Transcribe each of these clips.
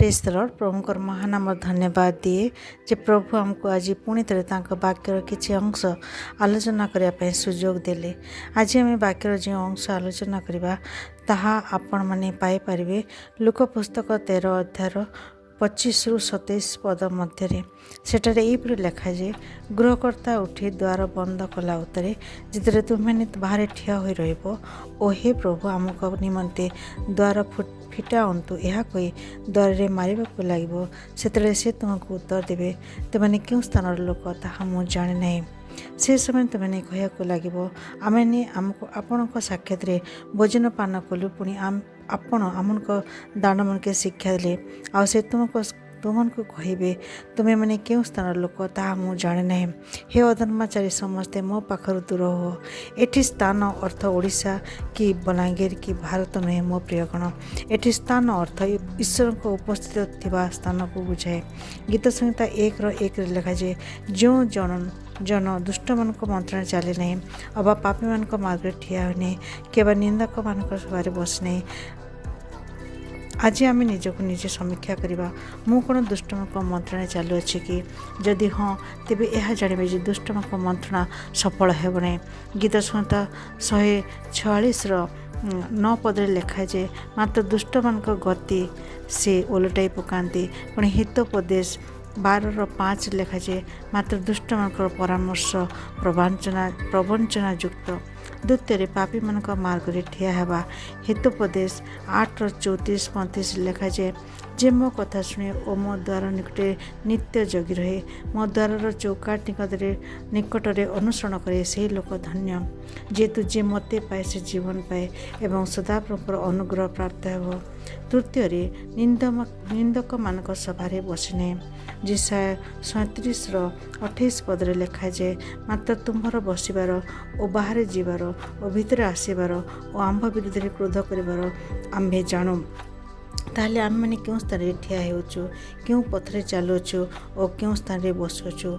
ପ୍ରେଜ୍ ଦ ଲର୍ଡ। ପ୍ରଭୁଙ୍କର ମହାନାମ ଧନ୍ୟବାଦ ଦିଏ ଯେ ପ୍ରଭୁ ଆମକୁ ଆଜି ପୁଣି ଥରେ ତାଙ୍କ ବାକ୍ୟର କିଛି ଅଂଶ ଆଲୋଚନା କରିବା ପାଇଁ ସୁଯୋଗ ଦେଲେ। ଆଜି ଆମେ ବାକ୍ୟର ଯେଉଁ ଅଂଶ ଆଲୋଚନା କରିବା, ତାହା ଆପଣମାନେ ପାଇପାରିବେ ଲୂକ ପୁସ୍ତକ 13 ଅଧ୍ୟାୟର 25ରୁ 27 ପଦ ମଧ୍ୟରେ। ସେଠାରେ ଏହିପରି ଲେଖାଯାଏ, ଗୃହକର୍ତ୍ତା ଉଠି ଦ୍ୱାର ବନ୍ଦ କଲା ଉତ୍ତାରେ ଯେତେବେଳେ ତୁମେମାନେ ବାହାରେ ଠିଆ ହୋଇ ରହିବ ଓ ହେ ପ୍ରଭୁ, ଆମଙ୍କ ନିମନ୍ତେ ଦ୍ୱାର ଫିଟାଅନ୍ତୁ, ଏହା କହି ଦ୍ୱାରରେ ମାରିବାକୁ ଲାଗିବ, ସେତେବେଳେ ସେ ତୁମକୁ ଉତ୍ତର ଦେବେ, ତୁମେମାନେ କେଉଁ ସ୍ଥାନର ଲୋକ, ତାହା ମୁଁ ଜାଣେ ନାହିଁ। ସେ ସମୟରେ ତୁମେମାନେ କହିବାକୁ ଲାଗିବ, ଆମେମାନେ ଆମକୁ ଆପଣଙ୍କ ସାକ୍ଷାତରେ ଭୋଜନ ପାନ କଲୁ, ପୁଣି ଆପଣ ଆମଙ୍କ ଦାଣ୍ଡମାନକେ ଶିକ୍ଷା ଦେଲେ। ଆଉ ସେ ତୁମମାନଙ୍କୁ କହିବେ, ତୁମେମାନେ କେଉଁ ସ୍ଥାନର ଲୋକ, ତାହା ମୁଁ ଜାଣେ ନାହିଁ। ହେ ଅଧର୍ମାଚାରୀ ସମସ୍ତେ, ମୋ ପାଖରୁ ଦୂର ହୁଅ। ଏଠି ସ୍ଥାନ ଅର୍ଥ ଓଡ଼ିଶା କି ବଲାଙ୍ଗୀର କି ଭାରତ ନୁହେଁ ମୋ ପ୍ରିୟଗଣ। ଏଠି ସ୍ଥାନ ଅର୍ଥ ଈଶ୍ୱରଙ୍କ ଉପସ୍ଥିତ ଥିବା ସ୍ଥାନକୁ ବୁଝାଏ। ଗୀତ ସଂହିତା 1ର 1ରେ ଲେଖାଯାଏ, ଯେଉଁ ଜନ ଦୁଷ୍ଟମାନଙ୍କ ମନ୍ତ୍ରଣା ଚାଲେ ନାହିଁ, ଅବା ପାପୀମାନଙ୍କ ମାର୍ଗରେ ଠିଆ ହୋଇନାହିଁ, କିମ୍ବା ନିନ୍ଦକମାନଙ୍କ ସଭାରେ ବସିନାହିଁ। ଆଜି ଆମେ ନିଜକୁ ନିଜେ ସମୀକ୍ଷା କରିବା। ମୁଁ କ'ଣ ଦୁଷ୍ଟମାନଙ୍କ ମନ୍ତ୍ରଣା ଚାଲୁଅଛି କି? ଯଦି ହଁ, ତେବେ ଏହା ଜାଣିବେ ଯେ ଦୁଷ୍ଟମାନଙ୍କ ମନ୍ତ୍ରଣା ସଫଳ ହେବ ନାହିଁ। ଗୀତ ସଂହିତା 146ର 9 ପଦରେ ଲେଖାଯାଏ, ମାତ୍ର ଦୁଷ୍ଟମାନଙ୍କ ଗତି ସେ ଓଲଟାଇ ପକାନ୍ତି। ପୁଣି ହିତୋପଦେଶ 12ର 5 ଲେଖାଯାଏ, ମାତ୍ର ଦୁଷ୍ଟମାନଙ୍କର ପରାମର୍ଶ ପ୍ରବଞ୍ଚନାଯୁକ୍ତ। ଦ୍ୱିତୀୟରେ, ପାପୀମାନଙ୍କ ମାର୍ଗରେ ଠିଆ ହେବା। ହିତୋପଦେଶ 8ର 34-35 ଲେଖାଯାଏ, ଯେ ମୋ କଥା ଶୁଣେ ଓ ମୋ ଦ୍ୱାର ନିକଟରେ ନିତ୍ୟ ଜଗି ରହେ, ମୋ ଦ୍ୱାରର ଚୌକାଟ ନିକଟରେ ଅନୁସରଣ କରେ, ସେହି ଲୋକ ଧନ୍ୟ। ଯେହେତୁ ଯେ ମୋତେ ପାଏ, ସେ ଜୀବନ ପାଏ ଏବଂ ସଦାପ୍ରଭୁଙ୍କର ଅନୁଗ୍ରହ ପ୍ରାପ୍ତ ହେବ। ତୃତୀୟରେ, ନିନ୍ଦକମାନଙ୍କ ସଭାରେ ବସିନାହିଁ। ଯିଶାଇୟ 37ର 28 ପଦରେ ଲେଖାଯାଏ, ମାତ୍ର ତୁମ୍ଭର ବସିବାର ଓ ବାହାରେ ଯିବାର ଓ ଭିତରେ ଆସିବାର ଓ ଆମ୍ଭ ବିରୁଦ୍ଧରେ କ୍ରୋଧ କରିବାର ଆମ୍ଭେ ଜାଣୁ। ତାହେଲେ ଆମେମାନେ କେଉଁ ସ୍ଥାନରେ ଠିଆ ହେଉଛୁ, କେଉଁ ପଥରେ ଚାଲୁଅଛୁ ଓ କେଉଁ ସ୍ଥାନରେ ବସୁଅଛୁ,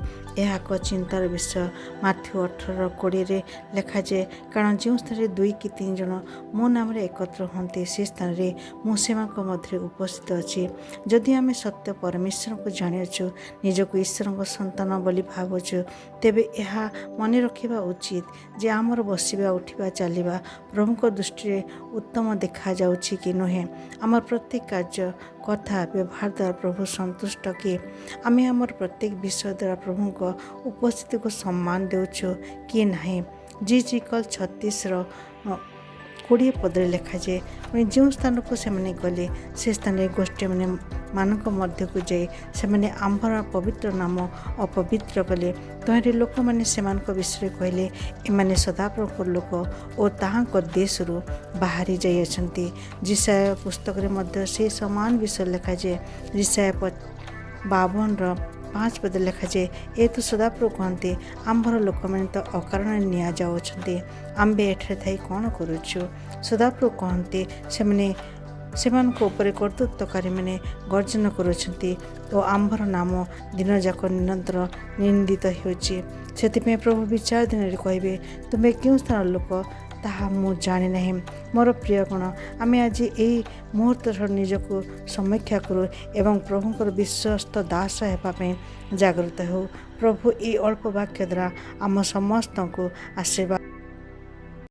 ଏହା ଏକ ଚିନ୍ତାର ବିଷୟ। ମାଥ୍ୟୁ 18ର 20ରେ ଲେଖାଯାଏ, କାରଣ ଯେଉଁ ସ୍ଥାନରେ ଦୁଇ କି ତିନି ଜଣ ମୋ ନାମରେ ଏକତ୍ର ହୁଅନ୍ତି, ସେ ସ୍ଥାନରେ ମୁଁ ସେମାନଙ୍କ ମଧ୍ୟରେ ଉପସ୍ଥିତ ଅଛି। ଯଦି ଆମେ ସତ୍ୟ ପରମେଶ୍ୱରଙ୍କୁ ଜାଣିଅଛୁ, ନିଜକୁ ଈଶ୍ୱରଙ୍କ ସନ୍ତାନ ବୋଲି ଭାବୁଛୁ, ତେବେ ଏହା ମନେ ରଖିବା ଉଚିତ ଯେ ଆମର ବସିବା, ଉଠିବା, ଚାଲିବା ପ୍ରଭୁଙ୍କ ଦୃଷ୍ଟିରେ ଉତ୍ତମ ଦେଖାଯାଉଛି କି ନୁହେଁ। ଆମର ପ୍ରତ୍ୟେକ କାର୍ଯ୍ୟ, କଥା, ବ୍ୟବହାର ଦ୍ୱାରା ପ୍ରଭୁ ସନ୍ତୁଷ୍ଟ କି? ଆମେ ଆମର ପ୍ରତ୍ୟେକ ବିଷୟ ଦ୍ୱାରା ପ୍ରଭୁଙ୍କ ଉପସ୍ଥିତିକୁ ସମ୍ମାନ ଦେଉଛୁ କି ନାହିଁ? ଯିହିଜିକଲ 36ର 20 ପଦରେ ଲେଖାଯାଏ, ପୁଣି ଯେଉଁ ସ୍ଥାନକୁ ସେମାନେ ଗଲେ, ସେ ସ୍ଥାନରେ ଗୋଷ୍ଠୀମାନେ ମାନଙ୍କ ମଧ୍ୟକୁ ଯାଇ ସେମାନେ ଆମ୍ଭର ପବିତ୍ର ନାମ ଅପବିତ୍ର କଲେ। ତହିଁରେ ଲୋକମାନେ ସେମାନଙ୍କ ବିଷୟରେ କହିଲେ, ଏମାନେ ସଦାପ୍ରଭୁଙ୍କ ଲୋକ ଓ ତାହାଙ୍କ ଦେଶରୁ ବାହାରି ଯାଇଅଛନ୍ତି। ଯିଶାଇୟ ପୁସ୍ତକରେ ମଧ୍ୟ ସେହି ସମାନ ବିଷୟ ଲେଖାଯାଏ। ଯିଶାଇୟ 52ର 5 ପଦରେ ଲେଖାଯାଏ, ଏ ତୁ ସଦାପ୍ରଭୁ କହନ୍ତି, ଆମ୍ଭର ଲୋକମାନେ ତ ଅକାରଣରେ ନିଆଯାଉଅଛନ୍ତି, ଆମ୍ଭେ ଏଠାରେ ଥାଇ କ'ଣ କରୁଛୁ? ସଦାପ୍ରଭୁ କହନ୍ତି, ସେମାନେ ସେମାନଙ୍କ ଉପରେ କର୍ତ୍ତୃତ୍ୱକାରୀମାନେ ଗର୍ଜନ କରୁଛନ୍ତି ଓ ଆମ୍ଭର ନାମ ଦିନଯାକ ନିରନ୍ତର ନିନ୍ଦିତ ହେଉଛି। ସେଥିପାଇଁ ପ୍ରଭୁ ବିଚାର ଦିନରେ କହିବେ, ତୁମେ କେଉଁ ସ୍ଥାନର ଲୋକ, ତାହା ମୁଁ ଜାଣେ ନାହିଁ। ମୋର ପ୍ରିୟଗଣ, ଆମେ ଆଜି ଏଇ ମୁହୂର୍ତ୍ତର ନିଜକୁ ସମୀକ୍ଷା କରୁ ଏବଂ ପ୍ରଭୁଙ୍କର ବିଶ୍ୱସ୍ତ ଦାସ ହେବା ପାଇଁ ଜାଗ୍ରତ ହେଉ। ପ୍ରଭୁ ଏଇ ଅଳ୍ପ ବାକ୍ୟ ଦ୍ୱାରା ଆମ ସମସ୍ତଙ୍କୁ ଆଶୀର୍ବାଦ